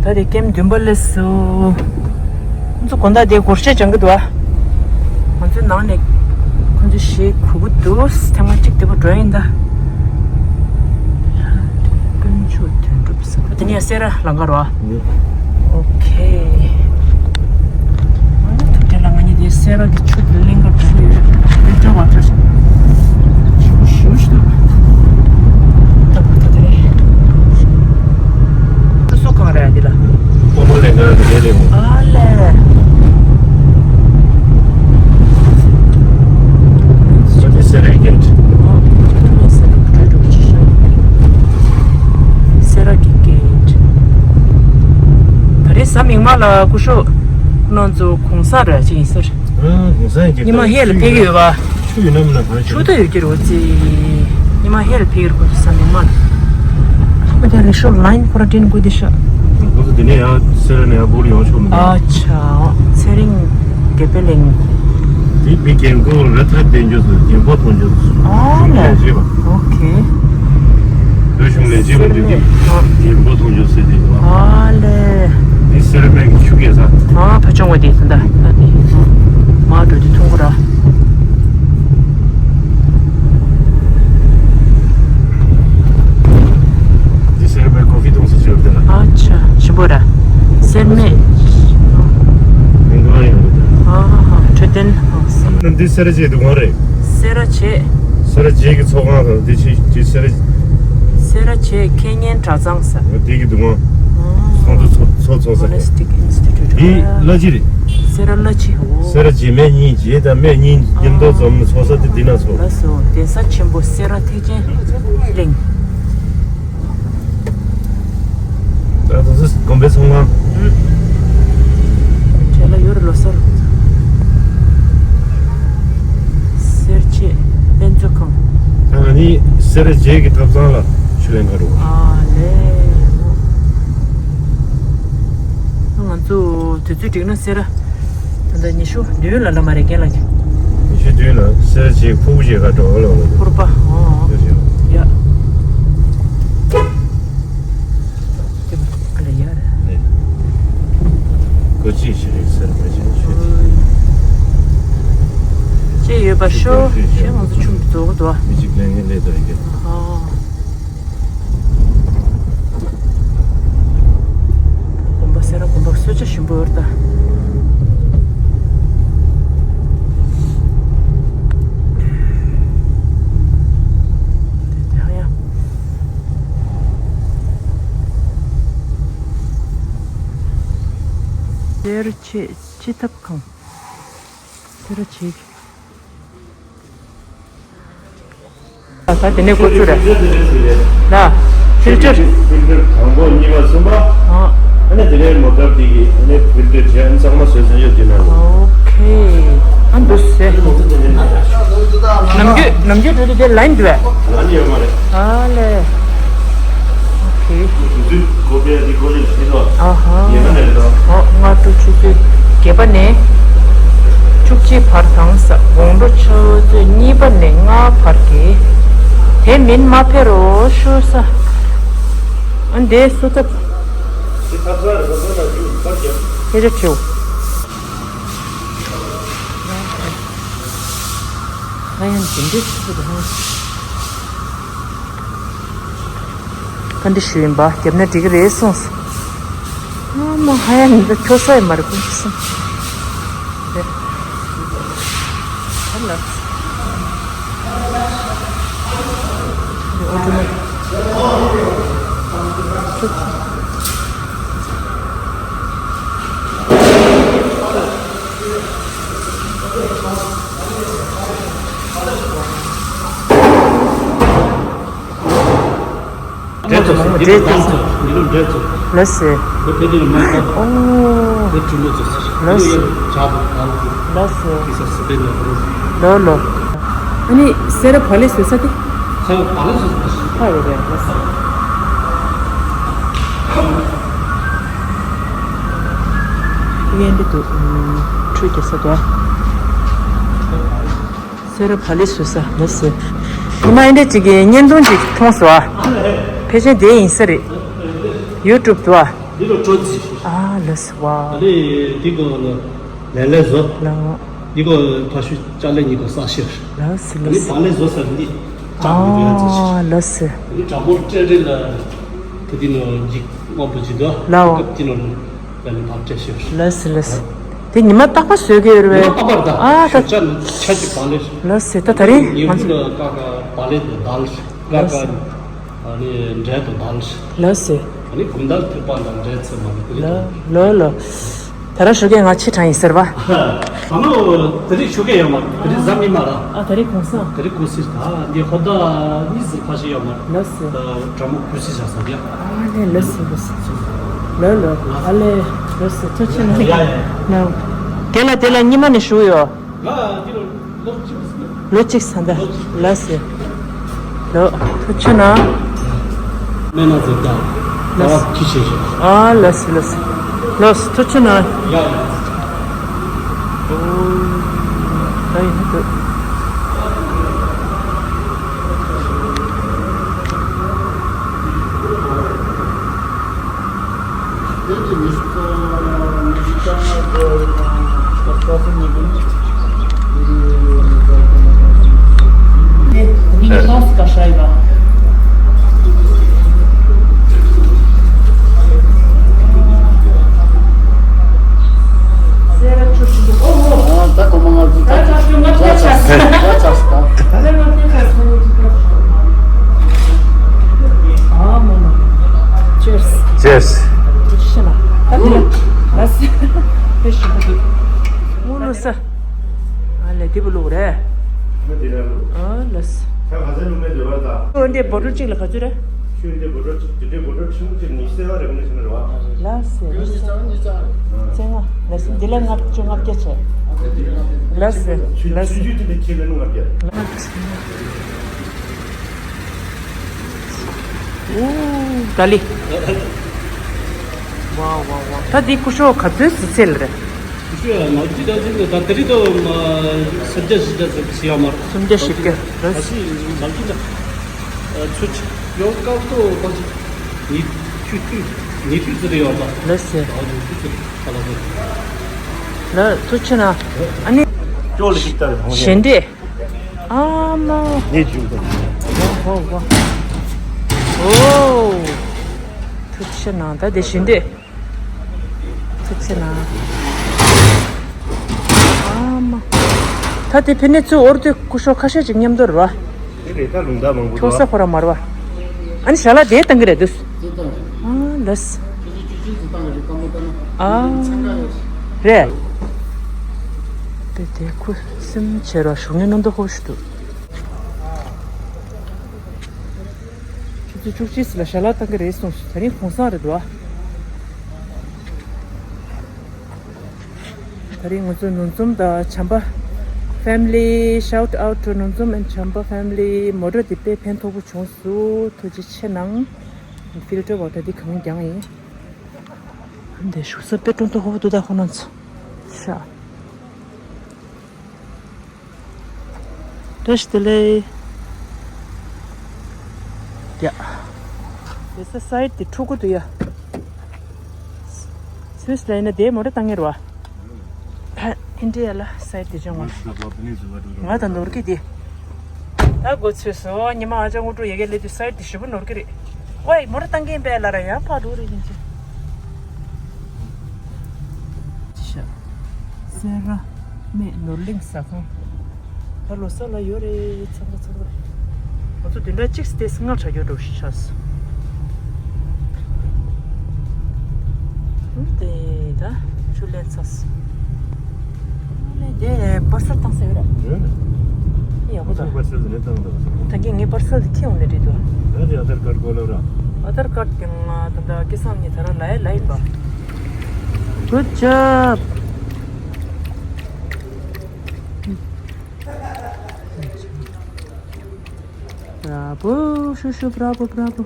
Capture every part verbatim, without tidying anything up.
ད་དེ་ཀེམ་བདུན་པ་སླེབས་སོང་། ཁོང་ཚོ་དགོང་དག་དེ་སྒོར་གཞས་སྦྱང་གི་འདུག་ཨ། ང་ཚོའི་ནང་ནས་ཁོང་ཚོ་གཞས་གོ་གི་འདུག་ཐེངས་མ་གཅིག་དེ་པར་འགྲོ་ཡིན་ད། དཀོན་མཆོག་དོན་གྲུབ་ཟེར་བ་དེ་ནས་སེ་ར་ལམ་ཁ་རོ། ཨོ་ཁེ། ཨ་ནི་ཐུགས་རྗེ་ལ་ང་གཉིས་དེ་སེ་ར་གི་ཆུ་དེ་གླིང་ག་འགྲོ་གི་ཡོད། ལས་བྱ་བ་ཚོ་ཞུ་ཞུ་ཞུ་ད་བར་ད་དེ་རེད། ཁོ་སུ་གང་རེད་འདི་ལ། སྤོ་མོ་ལས་ཀ་རེད་རེད། ཨ་ལས། ཨོ་དེ་སེ་ར་གི་གེད། ཨོ་དེ་སེ་ར་གི་གེད། སེ་ར་གི་གེད། ད་རེས་གཟའ་མིག་དམར་ལ་སྐུ་ཞབས་ཁོང་ཚོ་གུང་སེང་རེད་ཅིག་ཡིན་ས་རེད། ཨ་གུང་སེང་གི་ཉི་མ་ཧེ་ལ་ཕེབས་ཀྱི་ཡོད་པ། ཆུ་ཡོད་ན་མིན་ན་གང་ཆུ་ད་ཡོད་ཀྱི་རེད་ཙི། ཉི་མ་ཧེ་ལ་ཕེབས་ཀྱི་རེད་ཁོ་ཚོ་གཟའ་མིག་དམར། ཨ་ད་རེ་ཤོ་ལ་ཡིན་ཁོ་ར་དྲན་དགོས་དེ་ཤ། ཁོ་ཚོ་དེ་ནས་ཡང་སེ་ར་ནས་ཡང་སྤོ་ལོ་ཡོང་ཆོག་མི་འདུག་ཨ་ཆ་ཚེ་རིང་དགེ་འཕེལ་གླིང་། དེ་མི་རྒན་རྒོན་ར་ཐ་བསྟན་རྒྱུ་ཚོ་རྒན་པོ་མཐོང་རྒྱུ་ཚོ། ཨ་ཆུ་ལ་ལས་བྱེད་པ། ཨོ་ཁེ། བོད་གཞུང་ལས་བྱེད་པ་འདི་འདི་རྒན་པོ་མཐོང་རྒྱུ་ཟེར་དེ་ཡོད། ཨ་ལས། འདི་སེ་ར་སྨད་ཀྱི་ཆུ་རྐྱལ་ས། ཨ་ཕ་ཆུང་བ་དེ་ད་ད་དེ་མ་འགྲོ་དེ་མཐོང་གི་ར། འདི་སེ་ར་སྨད་ཀོ་ཧྥི་འཐུང་ས་ཆེ་བ་དེ་ལ། ཨ་ཆ་ཞིམ་པོ་ར། སེ་ར་སྨད། མིང་གང་ཡང་མི་འདུག་ཨ་ཧ་ཧ་འཕྲོད་བསྟེན། ཨ་སེ་ར། འདི་སེ་ར་བྱེས་འདུ་ཁང་རེད། སེ་ར་བྱེས། སེ་ར་བྱེས་ཀྱི་ཚོགས་ཁང་དང་འདི་ཕྱི་ཕྱི་སེ་ར། སེ་ར་བྱེས་ཁེ་ཉེན་གྲྭ་ཚང་ས། འདི་གི་འདུ་ཁང་། ཚོགས་འདུ་ཚོགས་ཚོགས་ཚོགས་ས། Holistic Institute། འདི་གླ་སྤྱི་རེད། སེ་ར་གླ་སྤྱི། འོ། སེ་ར་བྱེས་སྨད་གཉིས། བྱེས་དང་སྨད་གཉིས་མཉམ་དུ་འཛོམས་ནས་ཚོགས་ས་དེ་འདི་ན་ཚོགས། ལགས་སོ། གདན་ས་ཆེན་པོ་སེ་ར་ཐེག་ཆེན་གླིང་། ད་དུང་སུ་དགོན་པའི་ཚོང་ཁང་། ཨུ། གྲལ་ལ་ཡོད་རེད་ལོ་གསར། སེར་བྱེས་དཔེ་མཛོད་ཁང་། ད་ང་ནི་སེ་ར་བྱེས་ཀྱི་ཐབ་ཚང་ལ་ཆུ་ལེན་ག་འགྲོ། ཨ་ལས། ང་ཚོ་དུས་ཚོད་འགྲིག་ན་སེ་ར། ད་ལྟ་ཉི་ཤུ་བདུན་ལ་ལ་མ་རེད་རྒན་ལགས། ཉི་ཤུ་བདུན་ལ་སེ་ར་བྱེས་ཕུར་བུ་བྱེས་ཁ་འགྲོ་ལ་ལ། ཕུར་པ། ཨོ། ཡོད་ཡོད། ཡ། དེ་མ་ཨ་ལ་ཡ་རེད། ནས། གོ་ཅི་ཞིག་རེད་ཟེར་བ་ཅན་ཆོས་ཅི། ཅི་ཡོད་པ་ཤོ་ཞེས་ང་ཚོ་ཆུང་དུ་རྫོགས་འདུག་མི་གཅིག་ལས་ངན་ལས་དོན་གྱི། ཨོ། དགོན་པ་སེ་ར་དགོན་པ་གསོལ་ཇ་ཞིམ་པོ་ཡོད་རེད་ད། དེ་ཡང་ཡང་། སེ་ར་བྱེས་སྤྱི་ཐབ་ཁང་། སེ་ར་བྱེས། ད་དེ་ནས་འགོ་ཚུགས་རེད། ལ། ཕིལ་ཊར། ཕིལ་ཊར་དང་པོ་གཉིས་པ་གསུམ་པ། ཨ། ཨ་ནི་དེ་ནས་མོ་ཊར་དེ་གི་ཨ་ནི་ཕིལ་ཊར་བྱས་ཨ་ནི་ཚང་མ་བཟོས་ཚར་ཡོད་དེ་ན། ཨོ་ཁེ། ཨ་འདུག་སེ། ནམ་རྒྱུན་ནམ་རྒྱུན་འགྲོ་དུས་དེ་ལ་ཡིན་འདུག་ཨེ། ལ་ཡིན་ཡོད་མ་རེད། ཨ་ལས། ཨོ་ཁེ། དུས་ཚོད་གོ་བའི་རི་གོ་ལེ་ཤི་ལོ། ཨ་ཧ། ཡེ་མ་ནེ་ལོ། ཨོ་སྔ་དྲོ་ཆུ་ཚོད་བརྒྱད་པ་ནས་བཅུ་གཅིག་བར་དང་ས་དགོང་དྲོ་ཆུ་ཚོད་གཉིས་པ་ནས་ལྔ་བར་གྱི། དེ་མིན་མ་ཕེབས་རོགས་ཞུ་ས། ཨ་འདས་སུ་ཐབས། དེ་ཐབས་ས་རེ་ས་ས་ལ་ཡུལ་ཁར་རྒྱབ། ཁྱེད་ཅག་ཁྲིའོ། ཧ་ཡང་འདི་འདྲའི་ཆུ་ཚོད་དུ་ཧང་། བཀའ་འདྲི་ཞུས་ཡིན་པ། བརྒྱབ་ན་འགྲིག་གི་རེད་གསུངས་སོང་། ཨ་མ་ཧ་ཡང་འདི་ཁྱོད་ས་ཡི་མ་རེད་ཀུན་གསུངས་སོང་། རེད། ཧ་ལ། འདི་ཨོ་ཊོ་མེ་ཊིག་འདྲེ་ཚོ་མང་པོ་འདྲེ་ཚོ། ལགས་སེ། ཨོ། ལགས་སེ། ལགས་སེ། ལོ་ལོ། ཨ་ནི་སེ་ར་བག་ལེབ་བཟོ་ས་དེ། སེ་ར་བག་ལེབ་བཟོ་ས་དེ། ཧ་ཡོད་རེད་ལགས་སེ། ཡན་འདི་འདུག་ཁྲུས་རྒྱག་ས་འདུག་སེ་ར་བག་ལེབ་བཟོ་ས་ལགས་སེ། ཉི་མ་ཨེ་འདྲ་ཅིག་གི་བརྙན་ཐུང་ཅིག་མཐོང་སོང་ཨ། ཕལ་ཆེར་དེ་ཡིན་ས་རེད། ཡུ་ཊུབ་དུ་ཨ། འདི་ལ་སྤྲོ་རྩིས་ཞུ། ཨ་ལགས་སོ། ཨ་ནི་འདི་གོ་ལ་ལས་ལས་བཟོ། ལགས། འདི་གོ་ཕ་ཤུ་ཅ་ལེ་གཉིས་གོ་ས་ཤེར། ལགས་སོ་ཨ་ནི་ལགས་སོ། བག་ལེབ་བཟོ་ས་འདི་ཅག་མི་འདུག་ཡ་ཚོ་ཞིག་ཨ་ལགས་སོ། ཨ་ནི་དྲ་མོར་སྤྲད་རེད་ལ་ཁུ་དི་ནོ་འཇིག་དབང་པོ་ཇི་འདུག་ལའོ། སྐབས་དེ་ནོ་ལ་ནི་བག་སྤྲད་ཤེར། ལགས་སོ་ལགས་སོ། དེ་ཉི་མ་རྟག་པར་བཟོས་ཀྱི་ཡོད་རེད་པས། ཉི་མ་རྟག་པར་ད། ཨ་ད། ཞོགས་ཇ་ནི་ཆ་གཅིག་བག་ལེབ། ལགས་སོ་ད་ད་རིང་ཉིན་ང་གུང་ལ་ཀ་ཀ་བག་ལེབ་དང་དལ་ཀ་ལགས་སོ། ཀ་ཨ་ནི་འབྲས་དང་དལ། ལགས་སོ། ཨ་ནི་དགུན་ཟླ་ཐེག་པ་དང་འབྲས་ཚེ་མ་ལ་ཀུ་ལི་ལོ་ལོ་ལོ། ད་ར་ཞོགས་ཀས་ང་ཕྱི་དྲང་ཡིན་ཟེར་བ། ད་ནོ་དེ་རིང་ཞོགས་ཀས་ཡོད་མ་རེད། དེ་རིང་གཟའ་མིག་དམར་ར། ཨ་ད་རིང་གུང་སེང་། དེ་རིང་གུང་སེང་ད་འདི་ཧོ་ད་གཉིས་ཟིག་ཕ་ཤི་ཡོད་མ་རེད། ལགས་སོ། ད་དྲ་མོ་གུ་སི་བྱ་ས་ཡ། ཨ་ལེ་ལགས་སོ་ལགས་སོ། ལོ་ལོ་ཨ་ལེ་ལགས་སོ་ཐུགས་རྗེ་ཆེ་ཡ་ཡ། ལོ། དེ་ལ་དེ་ལ་གཉིས་མ་ནས་ཞུ་ཡོད། ང་འདི་ལོ་ལོ་གཅིག་ཟིན། ལོ་གཅིག་ཟིན་ད། ལོ་གཅིག་ལགས་སོ། ལོ་ཐུགས་རྗེ་ཆེ་གནང་། སྨན་སྣ་ཟེར་ཀྱང་ལགས་སོ། ད་ཅི་བྱེད་ཤོག་ཨ་ལགས་སོ་ལགས་སོ། ལགས་སོ་ཐུགས་རྗེ་ཆེ་གནང་། ཡ་ཡ། ཨོ། ད་ཡིན་འདུག Cheers. Cheers. ཨ་ལས་དེ་བུ་ལུག་རེད། ཨ་ལས། ཁྱོད་ག་ཚོད་ལུག་མེད་འདོད་པ་ད། ཁྱོད་འདི་བོ་ཊལ་གཅིག་ལ་ག་ཚོད་རེད། ཁྱོད་འདི་བོ་ཊལ་གཅིག་དེ་འདྲའི་བོ་ཊལ་ཆུང་ཆུང་ནི་སེ་བ་རེ་གོ་ནས་ཕྱིན་ན་རེད་བ། ལགས་སེ། བཙན་ང་ལགས་སེ་འདི་ལ་ལྔ་བཅུ་ང་བརྒྱད་བྱས། ལགས་སེ་ལགས་སེ། ཆུང་ཆུང་དེ་འདྲ་ཁྱེད་ལ་ལྔ་བརྒྱ། ཨུ། ཏཱ་ལི། ཝའོ་ཝའོ་ཝའོ། ད་འདི་སྐུ་ཞབས་ག་ཚོད་ཟི་ཚེ་ལ་རེད། སྐུ་ཞབས་མ་གི་ད་ཅི་ད་དེ་རིང་ད་སུམ་བརྒྱ་བཞི་བརྒྱ་ཟེར་གྱི་ཡོད་མ་རེད། སུམ་བརྒྱ་བཞི་བརྒྱ་རེད། ད་ཅི་མ་གི་ད་ཚོད་ཅིག་ཡོང་སྐབས་ཐོག་ད་ཅི་ཉི་ཤུ་དུས་ཉི་ཤུ་ཙི་རེ་ཡོང་ད། ལགས་སེ། ད་ཉི་ཤུ་ཙི་རེ་ཁ་ལ་ཟེར། ལགས་ཐུགས་རྗེ་ཆེ་གནང་། ཨ་ནི། ཅོ་ལི་ཤིག་ལྟ་རེ་ཧོང་ཞལ་འདྲེ། ཨ་མ། ངས་བྱུང་དང་། ཝ་ཝ་ཝ། ཨོ། ཐུགས་རྗེ་གནང་ད་དེ་བཞིན་དེ། ཐུགས་རྗེ་གནང་། ཨ་མ། ད་དེ་ཕི་ནས་ཚུར་འོར་དུས་སྐུ་ཞབས་ཁ་ཤས་ཅིག་མཉམ་དུ་རེད་བ། དེ་རེད་ད་ལུང་ད་མང་པོ་འདུག་ཁྱོ་ས་ཁོ་ར་མ་རེད་བ། ཨ་ནི་ཞལ་ལག་དེ་བཏང་གི་རེད་འདུག་ཨ་ལས། ཨ། རེད། དེ་དེ་ཁུ་སིམ་བྱེད་རོགས་ཞུ་ངན་ནང་དུ་ཧོ་ཞུ་འདུག་ཆུ་ཚོད་བཅུ་གཅིག་ལ་ཞལ་ལག་བཏང་གི་རེད་གསུངས་སོང་། ད་རིང་གུང་སེང་རེད་འདུག་ཨ། ད་རིང་ང་ཚོ་ནུ་འཛོམས་དང་བྱམས་པ་family, shout out to ནུ་འཛོམས་and བྱམས་པ་family. མོ་ཊ་འདི་དཔེ་ཕན་ཐོགས་པོ་བྱུང་སོང་། ཐུགས་རྗེ་ཆེ་གནང་། ཕིལ་ཊར་ཝ་ཊར་འདི་གང་རྒྱང་ཡིན། འདི་བཞུགས་ས་དཔེ་སྤྲོ་ཏོ་ཧོ་པོ་འདུག་ད་ཁོ་རང་ཚོ། ཤ། བཀྲ་ཤིས་བདེ་ལེགས། ཡ། དེ་ས་སའིཌ་དེ་ཕྲུ་གུ་དུ་ཡ། སུས་ལ་ཡིན་ན་དེའི་མོ་ཊ་བཏང་ངེར་བ། ད་ཨིན་ཌི་ཡ་ལ་སའིཌ་དེ་ཅང་མ། ང་དང་ནོར་གི་དེ། ད་གོ་ཚོད་སོ་ཉི་མ་ཨ་ཅག་དངོས་གྲུབ་ཡ་གི་ལས་དུས་སའིཌ་དེ་ཞིབ་པོ་ནོར་གི་རེད། ཝའི་མོ་ཊ་བཏང་གིན་པས་ལ་ར་ཡང་ཕར་འགྲོ་རེད་ཡིན་ཅི། ཅི་ཤ། སེ་ར་སྨད་ནོར་གླིང་ཟ་ཁང་། ད་ལོ་གསར་ལ་ཡོད་རེད་ཚང་མ་ཚང་མ། ང་ཚོ་བདུན་ཕྲག་གཅིག་སྟེ་སྔ་དྲགས་ཡོད་འགྲོ་ཤག་ཤག་དེ་ད་ཆུ་ལེན་ཚར་སོང་། ལེན་དེ་པར་སལ་བཏང་ས་ཡོད་ར། ཡོད། ཡག་པོ་ད། པར་སལ་དེ་ནས་བཏང་འདུག་ད་གིན་ངས་པར་སལ་དེ་ཁྱེར་འོང་ནས་བྲིས་འདུག་ད་དེ་ཨ་དར་ཀར་གོ་ལབ་ར། ཨ་དར་ཀར་དེ་ང་ད་ད་སྐལ་བཟང་ནས་ད་ར་ལ་ཡ་ལ་ཡིན་པ། Good job. Bravo, ཤུ་ཤུ། Bravo, bravo.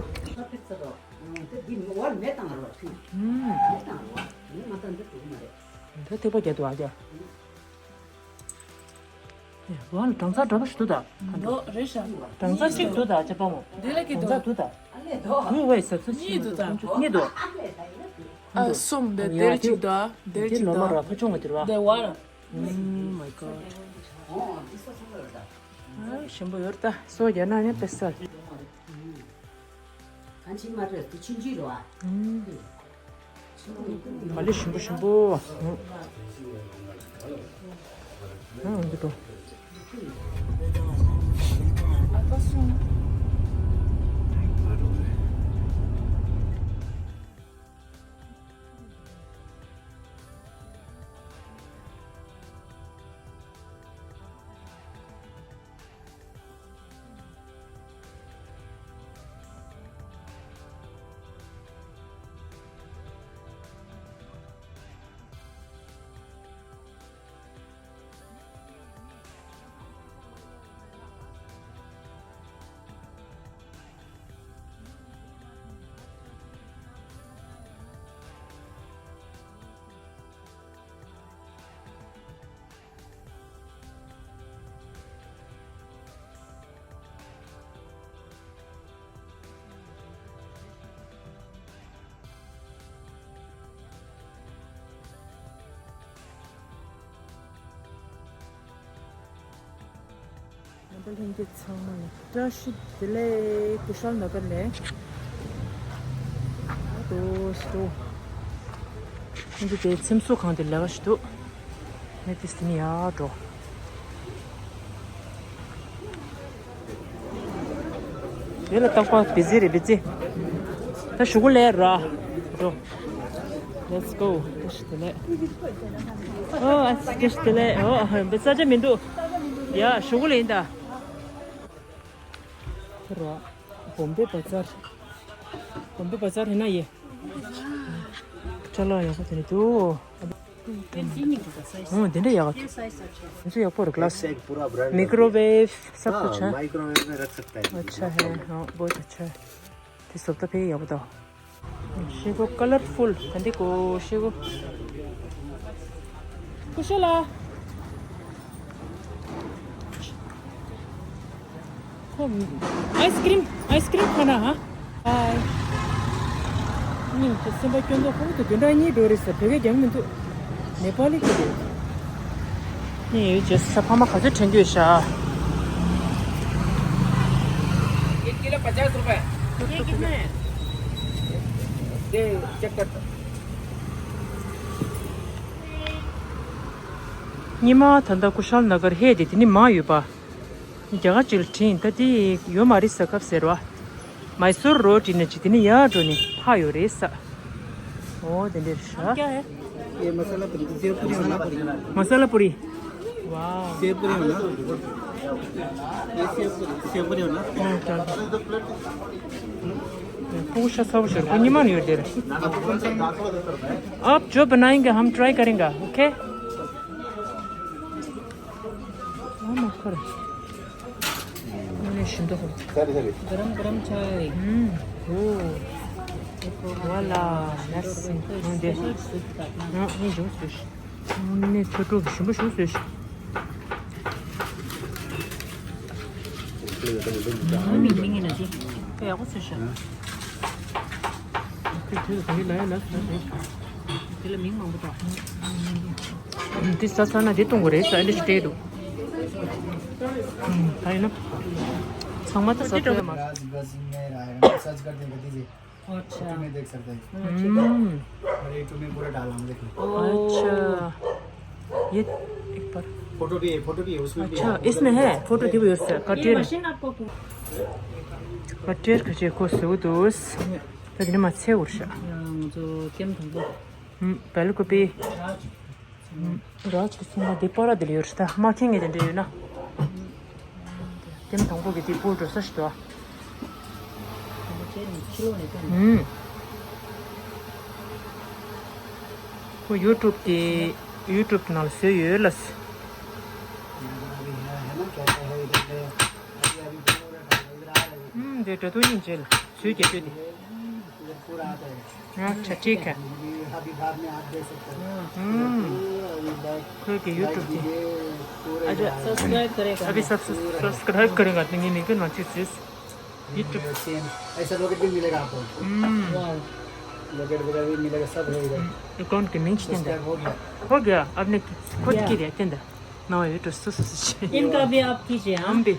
ད་ཐིགས་པ་རྒྱག་འདུག་ཨ་ཀྱ། ཝང་གྲང་ཚ་འདྲ་པོ་ཞིག་འདུག་ད། འགྲོ་རེད་ཤག་གྲང་ཚ་གཅིག་འདུག་ད་ཅེ་པ་མོ། འདི་ལ་ཀི་འདུག་གྲང་ཚ་འདུག་ད། གཉིས་འདུག་ད། གཉིས་འདུག་ཨ་སོམ་དེ་དེར་གཅིག་དང་དེར་གཅིག་དང་། ཕ་ཆུང་ང་དེར་བ། དེ་བར། Oh my god. ཞིམ་པོ་ཡོད་ད། སོ་རྒྱ་ན་ནི་པེ་ས། ག་ལེ་ཞིམ་པོ་ཞིམ་པོ། ཨ་འདི་དོ། རྣམ་པ་ལྷན་རྒྱས་ཚང་མ་ལ་བཀྲ་ཤིས་བདེ་ལེགས། ཀུ་ཤལ་ན་གར་ནས། ཨ་དོ་སི་ཏོ། ཁོང་ཚོ་དེ་ཚེམ་བཟོ་ཁང་དེ་ལས་ཀ་ཞིག་འདུག་ངས་ཏིས་དེ་ནས་ཡར་འགྲོ། དེ་ལ་རྟག་པར་བི་ཛི་རེད། བི་ཛི། ད་ཞུ་གུ་ལས་ར་འགྲོ། Let's go. བཀྲ་ཤིས་བདེ་ལེགས། ཨོ་ཨ་བཀྲ་ཤིས་བདེ་ལེགས། ཨོ་བི་ཛི་ཆ་མི་འདུག་ཡ་ཞུ་གུ་ལས་ཡིན་ད། ཁོ་ར། བོམ་བེ་བ་ཛར། བོམ་བེ་བ་ཛར་ཡིན་ན་ཡེ། ཁྲ་ལ་ཡག་པོ་དེ་འདྲ་འདུག་ཨོ་དེ་འདྲ་ཡག་པོ་འདུག་འདི་ཚོ་ཡག་པོ་རེད། ག་ལ་སི། माइक्रोवेव में रख सकता है। माइक्रोवेव सब कुछ है। अच्छा है। हाँ बहुत अच्छा है। དེ་བཟོ་ལྟ་དཔེ་ཡག་པོ་འདུག་ཤེལ་སྒོ་ཀ་ལར་ཕུལ་ག་འདྲ་གོ་ཤེལ་སྒོ། ཀུ་ཤལ་ལ། ཁོ། ཨའི་སི་ཀྲིམ། ཨའི་སི་ཀྲིམ་ཁ་ན་ཧ། ཨའི། ཉིན་དེ་སེམས་པ་སྐྱོ་མདོག་ཁོ་བོ་དེ་དོན་དག་གཉིས་འགྲོ་རེད་ཟེར་བོད་སྐད་རྒྱག་མི་འདུག་ནེ་པ་ལི་ཁོ་དེ། ནི་ཡོད་ཅེས་ས་ཕ་མ་ག་ཚོད་དྲན་གྱི་ཡོད་ཤག एक किलो पचास रुपए। ये कितना है? ये चेक कर। ཉི་མ་ད་ལྟ་ཀུ་ཤལ་ན་གར་ཧེ་དེ་དེ་ནི་མ་ཡོད་པ། རྒྱ་གར་ཅིག་ལ་དྲིན་ད་དེ་ཡོད་མ་རེད་ས་སྐབས་ཟེར་བ། མའི་སུར་རོ་ཊི་ནས་ཅི་དེ་ནི་ཡར་འགྲོ་ནི་ཧ་ཡོད་རེད་ས། ཨོ་དེ་འདྲ་རེད་ཤག क्या है? ये मसाला पूरी, सेव पूरी होना। मसाला पूरी। वाह। सेव पूरी होना। ये सेव पूरी, सेव पूरी होना। हाँ, चल। पूरा सब कुछ। कोई नहीं मानियो इधर। आप जो बनाएंगे, हम ट्राई करेंगे, ओके? ཨ་མ་ཁོར། ངས་ཤིན་ཏུ་ཧོ། गरम गरम चाय। ཨུམ། ཨོ། वाला। merci। འདི། ཨ་ནི་ཇུས་ཞུ། ཨ་ནི་ཚོད་དྲུག་ཞིམ་པོ་ཞིག་བཟོས་ཤག་དེ་ཡག་པོ་བཟོས་ཤག་དེ་དེ་དེ་ལ་ཡ་ལ་ས་རེད། དེ་ལ་མིང་མང་པོ་འདུག་འདི་ས་ས་ན་འདི་གཏོང་དགོས་རེད་ས། ཨ་འདི་ཞིག་སྤྲད་འདུག་ད་ཡིན་ན། ཚང་མ་ད་ས་ཐོས་མ། राज गज में रायगढ़ में सर्च कर देगा दीदी। अच्छा। तो मैं देख सकता है। हम्म। और ये तो मैं पूरा डाला हूँ, देखो। अच्छा। ये एक बार। फोटो भी है, फोटो भी है, उसमें भी है। अच्छा, इसमें है? फोटो दियो सर। ये कटेर। मशीन आपको। कटेर खचे को सोदोस। तदने मत से वर्षा। जो केम थंगो। हम्म, पहले को पे। राज। हम्म, राज को सुंगा दे पारा दिल योर ता। मा केंगे दे ना। དེ་དང་པོ་གི་དེ་སྤོ་འགྲོ་ས་ཞིག་འདུག་ཨ། ཧུམ། ཁོ་ཡུ་ཊུབ་གི་ཡུ་ཊུབ་ནང་ལ་བཟོས་ཡོད་ལ། ཧུམ། དེ་འདྲ་ཐུག་སྙིང་རྗེ་ལ་བཟོས་རྒྱ་བསྐྱོད་དེ། हाँ, अच्छा, ठीक है। हम्म। कोई के YouTube पे। अच्छा, सब्सक्राइब करेगा। अभी सब सब्सक्राइब करेगा, तो ये नहीं करना चाहिए। YouTube। ऐसा लॉकेट भी मिलेगा आपको। हम्म। वाओ। लॉकेट वगैरह भी मिलेगा, सब है इधर। ये कौन के नहीं? स्टैंड है। हो गया। हो गया, आपने खुद की दिया, क्या? ना, ये तो सो, सो, सो। इनका भी आप कीजिए, हाँ? हम भी।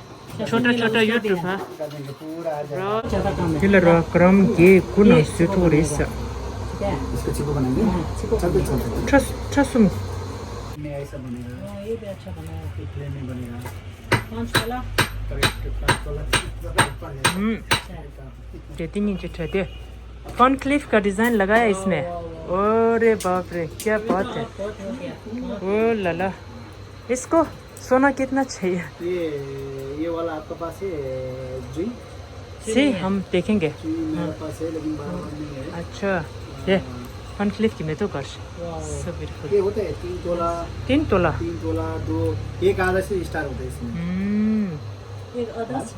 छोटा, छोटा YouTube है। कर देंगे, पूरा आ जाएगा। ཁྱེད་ལ་རོགས་ཀྱི་ཀུན་ནས་སུ་ཐུག་རེད་ས། इसको चिको बनाएंगे। हाँ, चिको। चलते, चलते। ཁྲ་ཁྲ་གསུམ། में ऐसा बनेगा। हाँ, ये भी अच्छा बना है। ये प्लेन में बनेगा। पाँच वाला। करेक्ट, पाँच वाला। ज़्यादा ऊपर है। हम्म। अच्छा। དེ་དེ་གཉིས་ཀྱི་གྲས་དེ། कॉर्नक्लेव का डिजाइन लगाया इसमें। अरे बाप रे, क्या बात है। ओ ला ला। इसको सोना कितना चाहिए? ये, ये वाला आपके पास है, जुई? जी, हम देखेंगे। जुई मेरे पास है, लेकिन बराबर नहीं है। अच्छा। ये कॉर्नक्लेव की मैं तो कर। वाह। सब बिल्कुल। ये होता है तीन तोला। तीन तोला। तीन तोला, दो, एक आधा से स्टार्ट होता है इसमें। हम्म। एक आधा से।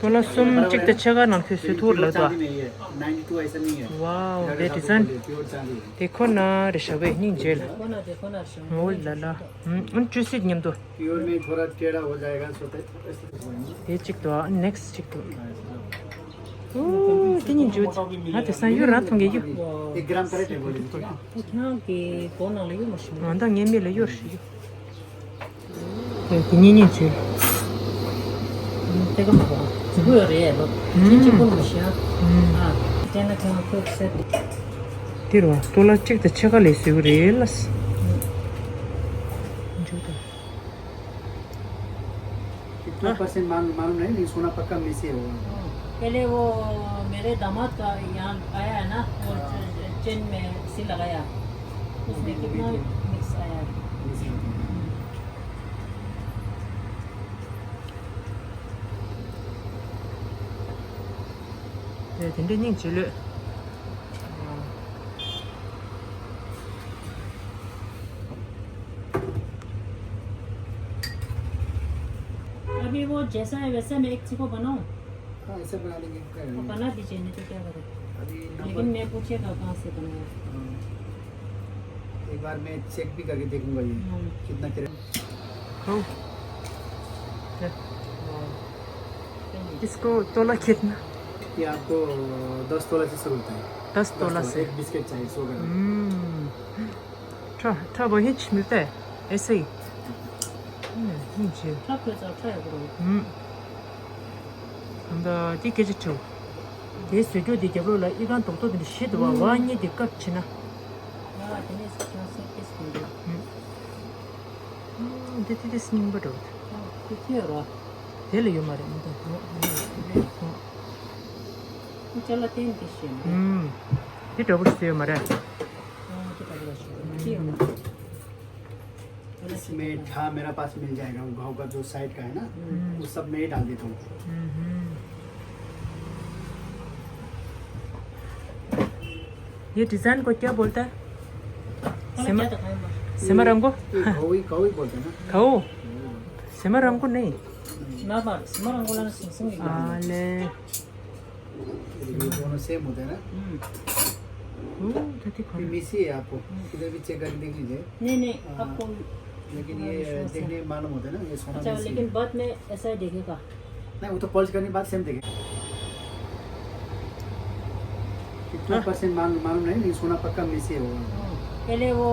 तोला གསུམ་གཅིག་དང་ཕྱེད་ཀ་ནང་ཁུལ་སུ་ཐུག་ལ་དོ། चांदी नहीं है, नाइंटी टू ऐसा नहीं है। वाओ, वे डिजाइन। प्योर चांदी है। དེ་ཁོ་ན་རེ་ཞབས་པའི་སྙིང་རྗེ་ལ། ཁོ་ན་དེ་ཁོ་ན་རེ་ཞབས། ཨོ་ལ་ལ། ཨུམ། ཨུན་ཅུ་སིད་མཉམ་དུ། प्योर में थोड़ा टेढ़ा हो जाएगा, सो तो ऐसे तो होएंगे। དེ་གཅིག་དོ། ཨ་ནེགསི་གཅིག་དོ། ཨོ། དེ་གཉིས་འཇུ། ང་དེ་སང་ཡུ་ར་ཐོང་གི་ཡུ། एक ग्राम का रेट है, बोलिए। ཁྱེད་རང་གི་གོ་ནང་ལ་ཡོད་མ་ཤེས། ང་ད་ངའི་མིག་ལ་ཡོད་ཤི་ཡོད། དེ་གཉིས་གཉིས་བྱོས། དེ་ག་མ་གོ། གཅིག་པུ་ཡོད་རེད་ལོ། ཨུམ། གཅིག་པུ་མ་ཤེས། ཨུམ། ཨ། དེ་ན་ཁྱེད་རང་ཁོས་སེ། དེ་རུ་བ་སྟོ་ལ་གཅིག་དང་ཕྱེད་ཀ་ལས་བཟོས་རེད་ལ། འཇུ་དང་། कितना परसेंट मालूम, मालूम नहीं, लेकिन सोना पक्का मिक्स ही होगा। पहले वो मेरे दामाद का यहाँ आया है ना, वो हाँ। चे-, चेन में सिल लगाया, उसमें कितना मिक्स आया है। मिक्स होगा। དེ་འདྲ་སྙིང་རྗེ་ལོས། अभी वो जैसा है वैसे मैं एक चिको बनाऊं? हाँ, ऐसे बना लेंगे, क्या वो करेंगे? बना दीजिए, नहीं तो क्या करें? अभी नंबर लेकिन मैं पूछेगा कहाँ से बनाया। हाँ। एक बार मैं चेक भी करके देखूंगा ये, हाँ। कितना कैरेट। हो। क्या? इसको तोला कितना? ये आपको दस तोला से शुरू होता है। दस तोला से। एक बिस्किट चाहिए, सौ ग्राम। हम्म। ཁྲ་ཁྲ་བོ་ཧིན་ཆི་མི་ཏེ་ཨེ་སེ། ཧིན་ཆི། ཁྲ་ཁོས་ཙག་ཁྲ་ཡོད་གོ། ཧུམ། ད་ལྟ་དེ་སྐད་ཆ་དྲིའོ། དེའི་བཟོ་བཅོས་དེ་རྒྱབ་ལོགས་ལ་ཨི་ཁང་རྡོག་རྡོག་དེ་འདྲ་བཞི་འདུག་བ། ཝ་གཉིས་དེ་ཀཊ་བྱས་ན། ཡ་དེ་ནས་ཁྱོད་སེ་ཀེས་གོ་འདུག་ཧུམ། དེ་དེ་དེ་སྙིང་པོ་འདྲ་བོ། དེ་ཁྱེད་རོ། དེ་ལ་ཡོད་མ་རེད་མི་འདུག་ཧུམ། ཅ་ལག་བསྟན་དེ་ཤེས་མ་རེད། ཧུམ། དེ་འདྲ་བོ་བཟོས་ཡོད་མ་རེད། ཨ་དེ་འདྲ་བོ་ཤེས་མ་རེད། इसमें ठा मेरा पास मिल जाएगा, वो घाव का जो साइड का है ना, हम्म। वो सब मैं ही डाल देता हूँ। हम्म। ये डिजाइन को क्या बोलता है? सेमा, सेमा रंगो? ये घाव ही, घाव ही बोलते हैं ना। घाव? सेमा रंगो नहीं। ना बार, सेमा रंगो लाना सिंह सिंह। आले। ये दोनों सेम होते हैं ना? हम्म। ओ, धरती ये खाना। मिसी है आपको। हम्म। इधर भी चेक करके देख लीजिए। नहीं, नहीं, हाँ। आपको लेकिन ये देखने में मालूम होता है ना, ये सोना अच्छा, मिसी है। लेकिन बाद में ऐसा ही देखेगा। नहीं, वो तो पॉलिश करने के बाद सेम देखेगा। कितना हाँ। परसेंट मालूम, मालूम नहीं, लेकिन सोना पक्का मिसी होगा। पहले वो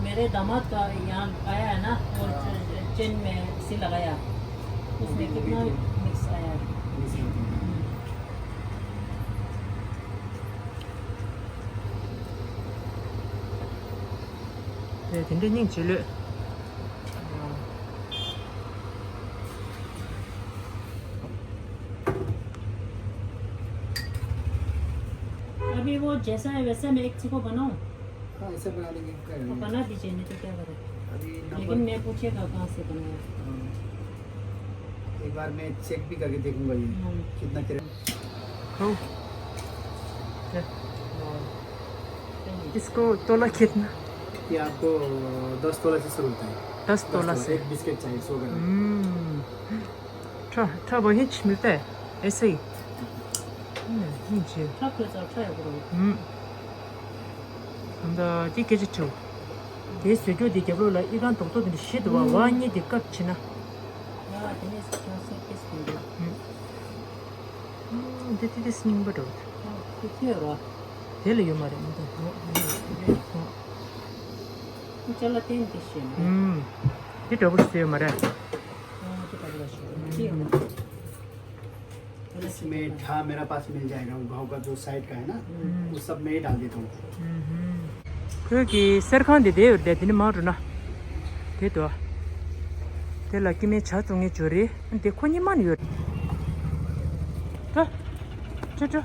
मेरे दामाद का यहाँ आया है ना, वो हाँ। चे-, चेन में सिल लगाया, उसमें वो भी कितना तो मिक्स आया है। मिसी होगा। हम्म। དེ་དེ་འདྲའི་སྙིང་རྗེ་ལོས། अभी वो जैसा है वैसे मैं एक चिको बनाऊं? हाँ, ऐसे बना लेंगे, क्या करेंगे? बना दीजिए, नहीं तो क्या करें? अभी नंबर लेकिन मैं पूछेगा कहाँ से बनाया। हाँ। एक बार मैं चेक भी करके देखूंगा ये, हाँ। कितना कैरेट। खाओ। क्या? इसको तोला कितना? ये आपको दस तोला से शुरू होता है। दस तोला से। एक बिस्किट चाहिए, सौ ग्राम। हम्म। ठा, ठा वही मिलता है, ऐसे ही। हम्म, नीचे। ठा कोई सा ठा है, ब्रो। हम्म। ད་ལྟ་དེ་སྐད་ཆ་དྲིའོ། དེའི་བཟོ་བཅོས་དེ་རྒྱབ་ལོགས་ལ་ཨི་ཁང་རྡོག་རྡོག་དེ་འདྲ་བཞི་འདུག་བ། ཝ་གཉིས་དེ་ཀཊ་བྱས་ན། ཡ་དེ་ནས་ཁྱོད་སེ་ཀེས་གོ་འདུག་ཨ་འདི་དེ་དེ་སྙིང་པོ་འདྲ་བོ། ཨ་ཁོ་ཁྱོད་རོ། དེ་ལ་ཡོད་མ་རེད་མི་འདུག་ཅ་ལག་སྟེང་དེ་ཤེས་མ་རེད། ཨུམ། དེ་འདྲ་པོ་ཞིག་ཡོད་མ་རེད། ཨ་དེ་འདྲ་པོ་ཞིག་ཡོད་མ་རེད། इसमें था, मेरा पास मिल जाएगा, वो घाव का जो साइड का है ना, हम्म। वो सब मैं ही डाल देता हूँ। हम्म। ཁོས་ཀྱི་གསེར་ཁང་དེ་དེ་ཡོད་དེ་དེ་ནི་མང་འགྲོ་ན། དེ་དོ། དེ་ལ་སྐྱེ་དམན་ཇ་བཙོང་ངེ་འབྱོར་རེད། དེ་ཁོ་གཉིས་མ་ནི་ཡོད། འགྲོ། འགྲོ་འགྲོ།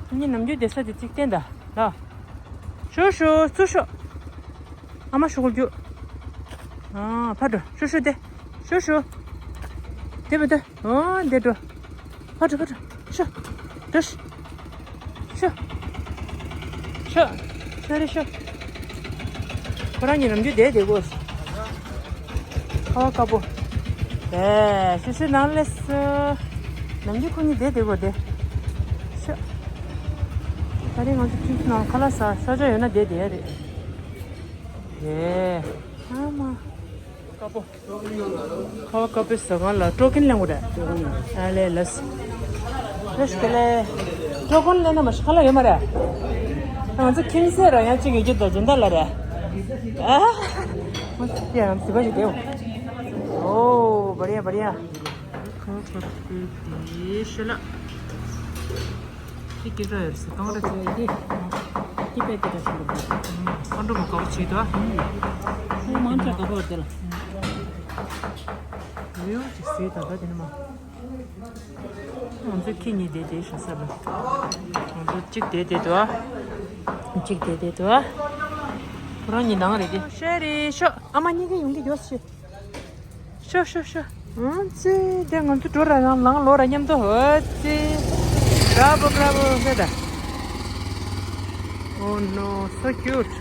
ཁོ་གཉིས་ནམ་རྒྱུན་བསྡད་ས་དེ་གཅིག་བསྟན་ད། ལ། ཤོག་ཤོག་ཚུར་ཤོག་ཨ་མ་ཤོག་གུ་རྒྱུག་ཨ་ཕར་འགྲོ། ཤོག་ཤོག་དེ། ཤོག་ཤོག་དེ་མི་འདུག་ཨོ་འདི་འགྲོ། ཕར་འགྲོ་ཕར་འགྲོ། ཤོག་འགྲོ་ཤོག་ཤོག་ཤོག་ཤོག་ཤོག་ཤོག་ཤོག་ཤོག་ཤོག་ཤོག་ཁོ་རང་གཉིས་ནམ་རྒྱུན་བསྡད་བསྡད་དགོས། ཁ་བ་དཀར་པོ། ཨེ་ཤོག་ཤོག་ནང་ལས་སུ། ནམ་རྒྱུན་ཁོ་གཉིས་བསྡད་བསྡད་དགོས་དེ། ཤོག་ད་རིང་ང་ཚོ་ཁྱིམ་ནང་ཁ་ལག་ཟ་ས་ཆ་ཡོད་ན་བསྡད་བསྡད་ཡ་རེད། ཨེ། ཨ་མ། དཀར་པོ། ཁ་བ་དཀར་པོའི་ཟ་ཁང་ལ་སྤྲོ་ཀིན་ལེན་དགོས་རེད། ཨ་ལས་ལས། ལས་དེ་ལས། སྤྲོ་ཀིན་ལེན་ན་མ་ཤི་ཁ་ལག་ཡོད་མ་རེད། ང་ཚོ་ཁྱིམ་མཚེས་ར་ཡང་གཅིག་ཡོད་རྒྱུ་དང་སྦྱིན་བདག་ལ་རེད། ཨ། ཡ་ང་ཚོ་བ་ཞིག་དེའོ། ཨོ་བ་རི་ཡ་བ་རི་ཡ། ཁ་བ་དཀར་པོའི་དེ་ཤི་ལ། དེ་སྐྱེ་འགྲོ་ཡོད་སྲིད་གཏོང་རེད། དེ་དེ་པད་དེ་འདྲ་ཞིག་འདུག་ཁོང་ཁྲོ་མ་དཀར་པོ་བྱེད་དོ། ཁོང་མང་ཆེ་དཀར་པོ་དེ་ལ། ཡོད་ཅིག་ཟེར་ད་ལྟ་དེ་ནི་མ། ང་ཚོ་ཁྱི་གཉིས་དེ་དེ་ཤ་ས་ལ། ང་ཚོ་གཅིག་དེ་དེ་དོ། གཅིག་དེ་དེ་དོ། ཁོ་རང་གཉིས་ནང་རེད་དེ། ཤ་རེད་ཤོག་ཨ་མ་གཉིས་ཀ་ཡོང་གི་ཡོད་ཤི། ཤོ་ཤོ་ཤོ། ཨང་ཙི། དེ་ང་ཚོ་འགྲོ་ར་ཡང་ལང་ལོ་ར་མཉམ་དུ་ཨོ་ཙི། Bravo, bravo ཟེར་ད། Oh no, so cute.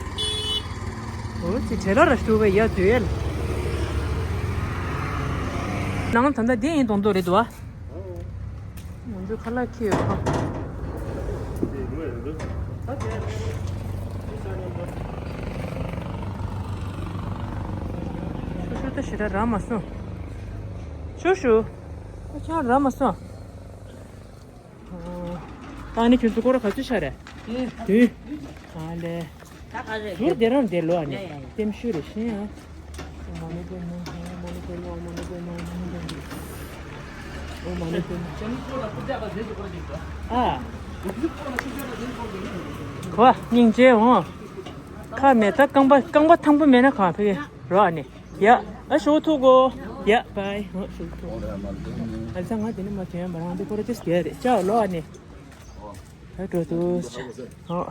ཨོ་ཙི་བྲེལ་ལ་ར་ཤུ་བའི་ཡ་དུས་ཡལ། ནང་ད་ལྟ་འདི་ཡིན་གཏོང་འདོད་རེད་འདུག་ཨ། ང་ཚོའི་ཁ་ལག་ཁྱེར་ཡོད་ཁ། ཤུ་ཤུ་ད་ཞེ་དྲག་རག་མ་སོང་། ཤུ་ཤུ། ཨ་ཅག་རག་མ་སོང་། ཨོ། ད་ནི་ཁྱོད་ཚོ་སྐོར་ག་ཚོད་ཆགས་རེད། དུས། ཨ་ལེ། ད་ག་རེད། ཟུར་དེ་རང་དེ་ལོ་ཨ་ནི། ཡ་ཡ་ཡ། ལྟེམ་ཤུ་རེ་ཤེས་ཨ། ཨོ་མ་ཎི་པདྨེ་ཧཱུྃ། ཨོ་མ་ཎི་པདྨེ་ཧཱུྃ། ཨོ་མ་ཎི་པདྨེ་ཧཱུྃ། ཨོ་མ་ཎི་པདྨེ་ཧཱུྃ། ཨོ་མ་ཎི་པདྨེ་ཧཱུྃ། ཨ། གོ་སྙིང་རྗེ་འོང་། ཁ་མེད་ད་རྐང་པ་རྐང་པ་ཐང་པོ་མེད་ན་གང་ཕེ་རོ་ཨ་ནི། ཡ། ཨ་ཞོ་ཐུག་གོ། ཡ་བའི། ཨ་ཞོ་ཐུག་ཨ་ལ་ང་དེ་ནི་མ་དོན་མ་རང་དེ་སྐོར་ཅིག་རྒྱལ་རེད་ཅག་ལོ་ཨ་ནི། ད་འགྲོ་དུས། ཨོ།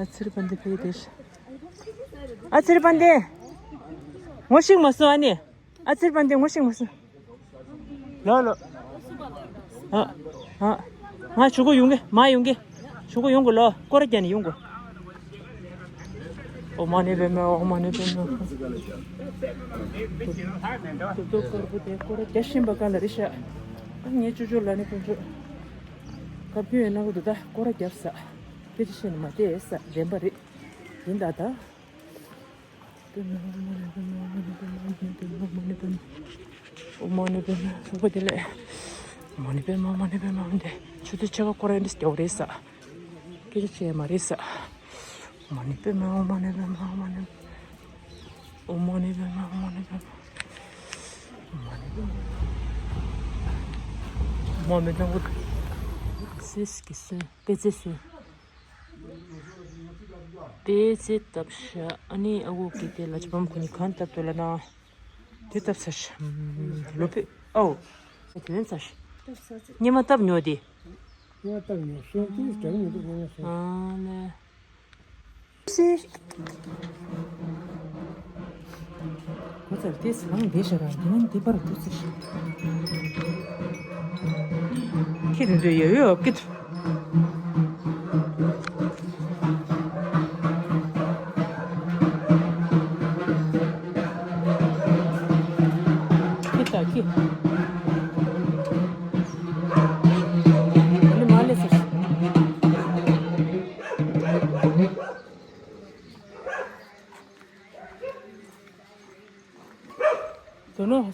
ཨ་ཚེ་རིང་དཔལ་ལྡན་ཕེབས་དེ། ཨ་ཚེ་རིང་དཔལ་ལྡན། ངོ་ཤེས་མ་སོང་ཨ་ནི། ཨ་ཚེ་རིང་དཔལ་ལྡན་ངོ་ཤེས་མ་སོང་། ལོ་ལོ། ཨ། ཨ། ང་ཞུ་གུ་ཡོང་གི་མ་ཡོང་གི་ཞུ་གུ་ཡོང་གི་ལོ་སྐོར་རྒྱག་ནས་ཡོང་གི་ཨོ་མ་ཎི་པདྨེ་ཧཱུྃ། ཨོ་མ་ཎི་པདྨེ་ཧཱུྃ། དེ་ཚོ་སྐོར་པོ་དེ་སྐོར་རྒྱག་བཞིན་པ་ག་ལ་རེད་ཤག་ངའི་ཅོ་ཅོ་ལ་ནི་དཀོན་མཆོག་ག་བུ་ཡོད་ན་གོ་དུ་ད་སྐོར་རྒྱབ་ས། དེ་ཅི་ཤེས་ནི་མ་དེ་ས་བདེན་པ་རེད། ཡིན་ད་ད། ཨོ་མ་ཎི་པདྨེ་ཧཱུྃ། ཨོ་མ་ཎི་པདྨེ་ཧཱུྃ། ཨོ་མ་ཎི་པདྨེ་ཧཱུྃ། ཨོ་མ་ཎི་པདྨེ་ཧཱུྃ། ཨོ་མ་ཎི་པདྨེ་ཧཱུྃ། ཨོ་མ་ཎི་པདྨེ་ཧཱུྃ། དེ་ཆུ་ཚོད་ཕྱེད་ཀ་སྐོར་ར་འདི་སྐྱོ་རེད་ས། སྐད་ཆ་བྱས་མ་རེད་ས། ཨོ་མ་ཎི་པདྨེ་ཧཱུྃ། ཨོ་མ་ཎི་པདྨེ་ཧཱུྃ། ཨོ་མ་ཎི་པདྨེ་ཧཱུྃ། ཨོ་མ་ཎི་པདྨེ་ཧཱུྃ། ཨོ་མ་ཎི་པདྨེ་ཧཱུྃ། ཨོ་མ་ཎི་པདྨེ་ཧཱུྃ། སིས་ཀྱི་སུན་ཏེ་ཙེ་སུན། དེ་ཚེ་བཏབ་ཤག་ཨ་ནི་ཨ་ཁུ་གིས་དེ་ལ་ཅི་བམ་ཁོ་ནི་གང་བཏབ་འདུག་ལ་ན། དེ་བཏབ་ཚར་ཤག་ལོ་པི་ཨོ། དེ་ཚར་ཤག་སྔོན་མ་བཏབ་མྱོང་དེ། སྔོན་མ་བཏབ་མྱོང་སོང་དེ་དྲན་མི་འདུག་སྔོན་མ་སོང་། ཨ་ལེ། སི། གོ་ཚར་ཏེ་ཟི་ལང་བེ་ཤ་ར་འདི་ནང་འདི་པར་འགྲོ་ཚེ་ཤི། ཁྱེད་དེ་ཚོ་ཡོད་ཡོད་ཀི་ཐུ། ཁྱེད་ད་ཁྱེད། ཨ་ནི་མ་ལེ་ཚེ་ཤི། དོ་ནོ།